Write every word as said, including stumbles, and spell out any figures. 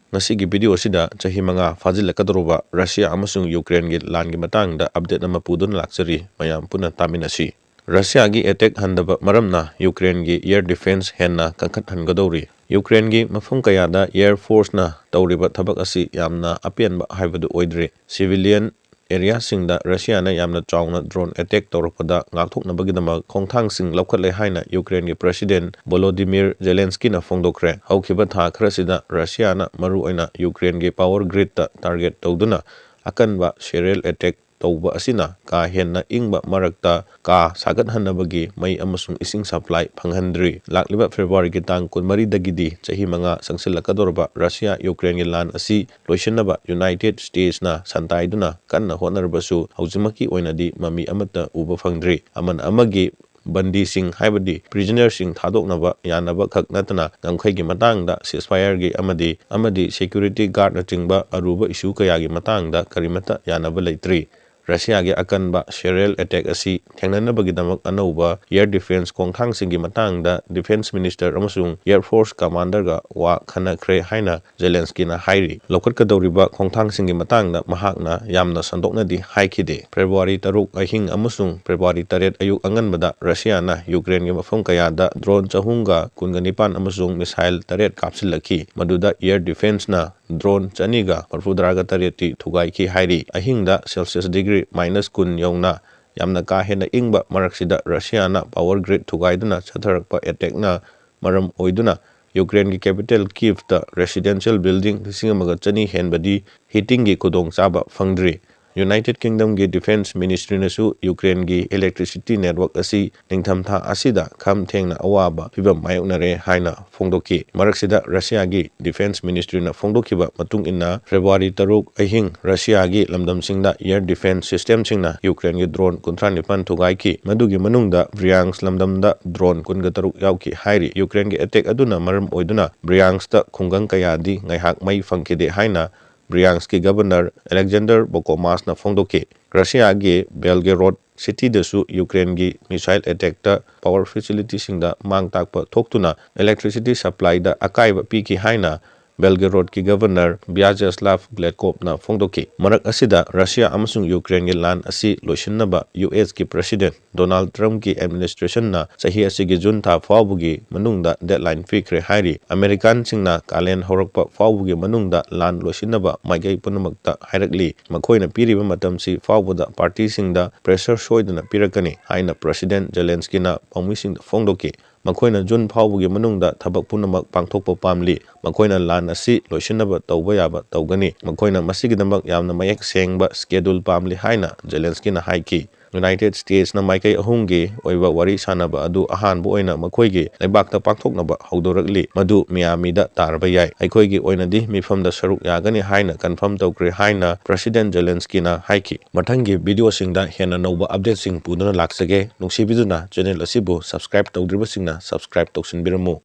ꯉꯁꯤꯒꯤ video ꯑꯁꯤꯗ ꯆꯍꯤ ꯃꯉꯥ ꯐꯥꯖꯤꯜꯂꯛꯀꯗꯧꯔꯕ ꯔꯁꯤꯌꯥ ꯑꯃꯁꯨꯡ ꯌꯨꯀ꯭ꯔꯦꯟꯒꯤ ꯂꯥꯟꯒꯤ ꯃꯇꯥꯡꯗ update ꯑꯃ ꯄꯨꯗꯨꯅ ꯂꯥꯛꯆꯔꯤ꯫ ꯃꯌꯥꯝ ꯄꯨꯟꯅ ꯇꯥꯃꯤꯟꯅꯁꯤ꯫ ꯔꯁꯤꯌꯥꯒꯤ attack ꯍꯟꯗꯕ ꯃꯔꯝꯅ ꯌꯨꯀ꯭ꯔꯦꯟꯒꯤ air defense ꯍꯦꯟꯅ ꯀꯟꯈꯠꯍꯟꯒꯗꯧꯔꯤ꯫ ꯌꯨꯀ꯭ꯔꯦꯟꯒꯤ ꯃꯐꯝ ꯀꯌꯥꯗ air forceꯅ ꯇꯧꯔꯤꯕ ꯊꯕꯛ ꯑꯁꯤ ꯌꯥꯝꯅ ꯑꯄꯦꯟꯕ ꯍꯥꯏꯕꯗꯨ ꯑꯣꯏꯗ꯭ꯔꯤ꯫ Civilian areaꯁꯤꯡꯗ ꯔꯁꯤꯌꯥꯅ ꯌꯥꯝꯅ ꯆꯥꯎꯅ drone attack ꯇꯧꯔꯛꯄꯗ ꯉꯥꯛꯊꯣꯛꯅꯕꯒꯤꯗꯃꯛ ꯈꯣꯡꯊꯥꯡꯁꯤꯡ ꯂꯧꯈꯠꯂꯦ ꯍꯥꯏꯅ ꯌꯨꯀ꯭ꯔꯦꯟꯒꯤ President Volodymyr Zelenskyꯅ ꯐꯣꯡꯗꯣꯛꯈ꯭ꯔꯦ꯫ ꯍꯧꯈꯤꯕ ꯊꯥ ꯈꯔꯁꯤꯗ ꯔꯁꯤꯌꯥꯅ ꯃꯔꯨꯑꯣꯏꯅ ꯌꯨꯀ꯭ꯔꯦꯟꯒꯤ power gridꯇ target ꯇꯧꯗꯨꯅ ꯑꯀꯟꯕ serial attack ꯇꯧꯕ ꯑꯁꯤꯅ ꯀꯥ ꯍꯦꯟꯅ ꯏꯪꯕ ꯃꯔꯛꯇ ꯀꯥ ꯁꯥꯒꯠꯍꯟꯅꯕꯒꯤ ꯃꯩ ꯑꯃꯁꯨꯡ ꯏꯁꯤꯡ supply ꯐꯪꯍꯟꯗ꯭ꯔꯤ꯫ ꯂꯥꯛꯂꯤꯕ Februaryꯒꯤ ꯇꯥꯡ ꯀꯨꯟꯃꯔꯤꯗꯒꯤꯗꯤ ꯆꯍꯤ ꯃꯉꯥ ꯆꯪꯁꯤꯜꯂꯛꯀꯗꯧꯔꯕ ꯔꯁꯤꯌꯥ ꯌꯨꯀ꯭ꯔꯦꯟꯒꯤ ꯂꯥꯟ ꯑꯁꯤ ꯂꯣꯏꯁꯤꯟꯅꯕ United Statesꯅ ꯁꯟꯇꯥꯏꯗꯨꯅ ꯀꯟꯅ ꯍꯣꯠꯅꯔꯕꯁꯨ ꯍꯧꯖꯤꯛꯃꯛꯀꯤ ꯑꯣꯏꯅꯗꯤ ꯃꯃꯤ ꯑꯃꯠꯇ ꯎꯕ ꯐꯪꯗ꯭ꯔꯤ꯫ ꯑꯃꯅ ꯑꯃꯒꯤ ꯕꯟꯗꯤꯁꯤꯡ ꯍꯥꯏꯕꯗꯤ prisonerꯁꯤꯡ ꯊꯥꯗꯣꯛꯅꯕ ꯌꯥꯅꯕ ꯈꯛ ꯅꯠꯇꯅ ꯉꯝꯈꯩꯒꯤ ꯃꯇꯥꯡꯗ ceasefireꯒꯤ ꯑꯃꯗꯤ ꯑꯃꯗꯤ security guardꯅꯆꯤꯡꯕ ꯑꯔꯨꯕ issue ꯀꯌꯥꯒꯤ ꯃꯇꯥꯡꯗ ꯀꯔꯤꯃꯠꯇ ꯌꯥꯅꯕ ꯂꯩꯇ꯭ꯔꯤ꯫ ꯔꯁꯤꯌꯥꯒꯤ ꯑꯀꯟꯕ serial attack ꯑꯁꯤ ꯊꯦꯡꯅꯅꯕꯒꯤꯗꯃꯛ ꯑꯅꯧꯕ air defense ꯈꯣꯡꯊꯥꯡꯁꯤꯡꯒꯤ ꯃꯇꯥꯡꯗ defense minister ꯑꯃꯁꯨꯡ air force commanderꯒ ꯋꯥ ꯈꯟꯅꯈ꯭ꯔꯦ ꯍꯥꯏꯅ Zelenskyꯅ ꯍꯥꯏꯔꯤ꯫ ꯂꯧꯈꯠꯀꯗꯧꯔꯤꯕ ꯈꯣꯡꯊꯥꯡꯁꯤꯡꯒꯤ ꯃꯇꯥꯡꯗ ꯃꯍꯥꯛꯅ ꯌꯥꯝꯅ ꯁꯟꯗꯣꯛꯅꯗꯤ ꯍꯥꯏꯈꯤꯗꯦ꯫ February ꯇꯔꯨꯛ ꯑꯍꯤꯡ ꯑꯃꯁꯨꯡ February ꯇꯔꯦꯠ ꯑꯌꯨꯛ ꯑꯉꯟꯕꯗ ꯔꯁꯤꯌꯥꯅ ꯌꯨꯀ꯭ꯔꯦꯟꯒꯤ ꯃꯐꯝ ꯀꯌꯥꯗ drone ꯆꯍꯨꯝꯒ ꯀꯨꯟꯒ ꯅꯤꯄꯥꯟ ꯑꯃꯁꯨꯡ missile ꯇꯔꯦꯠ ꯀꯥꯞꯁꯤꯜꯂꯛꯈꯤ, ꯃꯗꯨꯗ air defenseꯅ drone ꯆꯅꯤꯒ ꯃꯔꯐꯨꯇꯔꯥꯒ ꯇꯔꯦꯠꯇꯤ ꯊꯨꯒꯥꯏꯈꯤ ꯍꯥꯏꯔꯤ꯫ ꯑꯍꯤꯡꯗ Celsius degree minus ꯀꯨꯟ ꯌꯧꯅ ꯌꯥꯝꯅ ꯀꯥ ꯍꯦꯟꯅ ꯏꯪꯕ ꯃꯔꯛꯁꯤꯗ ꯔꯁꯤꯌꯥꯅ power grid ꯊꯨꯒꯥꯏꯗꯨꯅ ꯆꯠꯊꯔꯛꯄ attackꯅ ꯃꯔꯝ ꯑꯣꯏꯗꯨꯅ ꯌꯨꯀ꯭ꯔꯦꯟꯒꯤ capital Kievꯇ residential building ꯂꯤꯁꯤꯡ ꯑꯃꯒ ꯆꯅꯤ ꯍꯦꯟꯕꯗꯤ heatingꯒꯤ ꯈꯨꯗꯣꯡꯆꯥꯕ ꯐꯪꯗ꯭ꯔꯤ꯫ United Kingdomꯒꯤ defense ministryꯅꯁꯨ ꯌꯨꯀ꯭ꯔꯦꯟꯒꯤ electricity network ꯑꯁꯤ ꯅꯤꯡꯊꯝꯊꯥ ꯑꯁꯤꯗ ꯈꯝ ꯊꯦꯡꯅ ꯑꯋꯥꯕ ꯐꯤꯚꯝ ꯃꯥꯌꯣꯛꯅꯔꯦ ꯍꯥꯏꯅ ꯐꯣꯡꯗꯣꯛꯈꯤ꯫ ꯃꯔꯛꯁꯤꯗ ꯔꯁꯤꯌꯥꯒꯤ defense ministryꯅ ꯐꯣꯡꯗꯣꯛꯈꯤꯕ ꯃꯇꯨꯡ ꯏꯟꯅ, February ꯇꯔꯨꯛ ꯑꯍꯤꯡ ꯔꯁꯤꯌꯥꯒꯤ ꯂꯝꯗꯝꯁꯤꯡꯗ air defense systemꯁꯤꯡꯅ ꯌꯨꯀ꯭ꯔꯦꯟꯒꯤ drone ꯀꯨꯟꯊ꯭ꯔꯥ ꯅꯤꯄꯥꯟ ꯊꯨꯒꯥꯏꯈꯤ꯫ ꯃꯗꯨꯒꯤ ꯃꯅꯨꯡꯗ Bryansk ꯂꯝꯗꯝꯗ drone ꯀꯨꯟꯒ ꯇꯔꯨꯛ ꯌꯥꯎꯈꯤ ꯍꯥꯏꯔꯤ꯫ ꯌꯨꯀ꯭ꯔꯦꯟꯒꯤ attack ꯑꯗꯨꯅ ꯃꯔꯝ ꯑꯣꯏꯗꯨꯅ Bryanskꯇ ꯈꯨꯡꯒꯪ ꯀꯌꯥꯗꯤ ꯉꯥꯏꯍꯥꯛ ꯃꯩ ꯐꯪꯈꯤꯗꯦ ꯍꯥꯏꯅ Bryanskꯀꯤ governor Alexander Bokomasꯅ ꯐꯣꯡꯗꯣꯛꯈꯤ꯫ ꯔꯁꯤꯌꯥꯒꯤ Belgorod cityꯗꯁꯨ ꯌꯨꯀ꯭ꯔꯦꯟꯒꯤ missile attackꯇ power facilitiesꯁꯤꯡꯗ ꯃꯥꯡ ꯇꯥꯛꯄ ꯊꯣꯛꯇꯨꯅ electricity supplyꯗ ꯑꯀꯥꯏꯕ ꯄꯤꯈꯤ ꯍꯥꯏꯅ ꯕꯦꯜꯒꯣꯔꯣꯗꯀꯤ ꯒꯕꯔꯅꯔ ꯕ꯭ꯌꯥꯆꯦꯁꯂꯥꯚ ꯒ꯭ꯂꯦꯗꯀꯣꯚꯅ ꯐꯣꯡꯗꯣꯛꯈꯤ꯫ ꯃꯔꯛ ꯑꯁꯤꯗ ꯔꯁꯤꯌꯥ ꯑꯃꯁꯨꯡ ꯌꯨꯀ꯭ꯔꯦꯟꯒꯤ ꯂꯥꯟ ꯑꯁꯤ ꯂꯣꯏꯁꯤꯟꯅꯕ ꯌꯨ ꯑꯦꯁꯀꯤ ꯄ꯭ꯔꯦꯁꯤꯗꯦꯟꯠ ꯗꯣꯅꯥꯜꯗ ꯇ꯭ꯔꯝꯞꯀꯤ ꯑꯦꯗꯃꯤꯅꯤꯁꯇ꯭ꯔꯦꯁꯟꯅ ꯆꯍꯤ ꯑꯁꯤꯒꯤ ꯖꯨꯟ ꯊꯥ ꯐꯥꯎꯕꯒꯤ ꯃꯅꯨꯡꯗ ꯗꯦꯗꯂꯥꯏꯟ ꯄꯤꯈ꯭ꯔꯦ ꯍꯥꯏꯔꯤ꯫ ꯑꯃꯦꯔꯤꯀꯥꯟꯁꯤꯡꯅ ꯀꯥꯂꯦꯟ ꯍꯧꯔꯛꯄ ꯐꯥꯎꯕꯒꯤ ꯃꯅꯨꯡꯗ ꯂꯥꯟ ꯂꯣꯏꯁꯤꯟꯅꯕ ꯃꯥꯏꯀꯩ ꯄꯨꯝꯅꯃꯛꯇ ꯍꯥꯏꯔꯛꯂꯤ꯫ ꯃꯈꯣꯏꯅ ꯄꯤꯔꯤꯕ ꯃꯇꯝꯁꯤ ꯐꯥꯎꯕꯗ ꯄꯥꯔꯇꯤꯁꯤꯡꯗ ꯄ꯭ꯔꯦꯁꯔ ꯁꯣꯏꯗꯅ ꯄꯤꯔꯛꯀꯅꯤ ꯍꯥꯏꯅ ꯄ꯭ꯔꯦꯁꯤꯗꯦꯟꯠ ꯖꯦꯂꯦꯟꯁꯀꯤꯅ ꯄꯥꯎꯃꯤꯁꯤꯡꯗ ꯐꯣꯡꯗꯣꯛꯈꯤ꯫ ꯃꯈꯣꯏꯅ ꯖꯨꯟ ꯐꯥꯎꯕꯒꯤ ꯃꯅꯨꯡꯗ ꯊꯕꯛ ꯄꯨꯝꯅꯃꯛ ꯄꯥꯡꯊꯣꯛꯄ ꯄꯥꯝꯂꯤ꯫ ꯃꯈꯣꯏꯅ ꯂꯥꯟ ꯑꯁꯤ ꯂꯣꯏꯁꯤꯟꯅꯕ ꯇꯧꯕ ꯌꯥꯕ ꯇꯧꯒꯅꯤ꯫ ꯃꯈꯣꯏꯅ ꯃꯁꯤꯒꯤꯗꯃꯛ ꯌꯥꯝꯅ ꯃꯌꯦꯛ ꯁꯦꯡꯕ ꯁ꯭ꯀꯦꯗꯨꯜ ꯄꯥꯝꯂꯤ ꯍꯥꯏꯅ ꯖꯦꯂꯦꯟꯁꯀꯤꯅ ꯍꯥꯏꯈꯤ꯫ ꯌꯨꯅꯥꯏꯇꯦꯗ ꯁ꯭ꯇꯦꯠꯁꯅ ꯃꯥꯏꯀꯩ ꯑꯍꯨꯝꯒꯤ ꯑꯣꯏꯕ ꯋꯥꯔꯤ ꯁꯥꯟꯅꯕ ꯑꯗꯨ ꯑꯍꯥꯟꯕ ꯑꯣꯏꯅ ꯃꯈꯣꯏꯒꯤ ꯂꯩꯕꯥꯛꯇ ꯄꯥꯡꯊꯣꯛꯅꯕ ꯍꯧꯗꯣꯔꯛꯂꯤ꯫ ꯃꯗꯨ ꯃꯤꯌꯥꯃꯤꯗ ꯇꯥꯔꯕ ꯌꯥꯏ꯫ ꯑꯩꯈꯣꯏꯒꯤ ꯑꯣꯏꯅꯗꯤ ꯃꯤꯐꯝꯗ ꯁꯔꯨꯛ ꯌꯥꯒꯅꯤ ꯍꯥꯏꯅ ꯀꯟꯐꯥꯔꯝ ꯇꯧꯈ꯭ꯔꯦ ꯍꯥꯏꯅ ꯄ꯭ꯔꯦꯁꯤꯗꯦꯟꯠ ꯖꯦꯂꯦꯟꯁꯀꯤꯅ ꯍꯥꯏꯈꯤ꯫ ꯃꯊꯪꯒꯤ ꯚꯤꯗꯤꯑꯣꯁꯤꯡꯗ ꯍꯦꯟꯅ ꯅꯧꯕ ꯑꯞꯗꯦꯠꯁꯤꯡ ꯄꯨꯗꯨꯅ ꯂꯥꯛꯆꯒꯦ꯫ ꯅꯨꯡꯁꯤꯕꯤꯗꯨꯅ ꯆꯦꯅꯦꯜ ꯑꯁꯤꯕꯨ ꯁꯕꯁꯀ꯭ꯔꯥꯏꯕ ꯇꯧꯗ꯭ꯔꯤꯕꯁꯤꯡꯅ ꯁꯕꯁꯀ꯭ꯔꯥꯏꯕ ꯇꯧꯁꯤꯟꯕꯤꯔꯝꯃꯨ꯫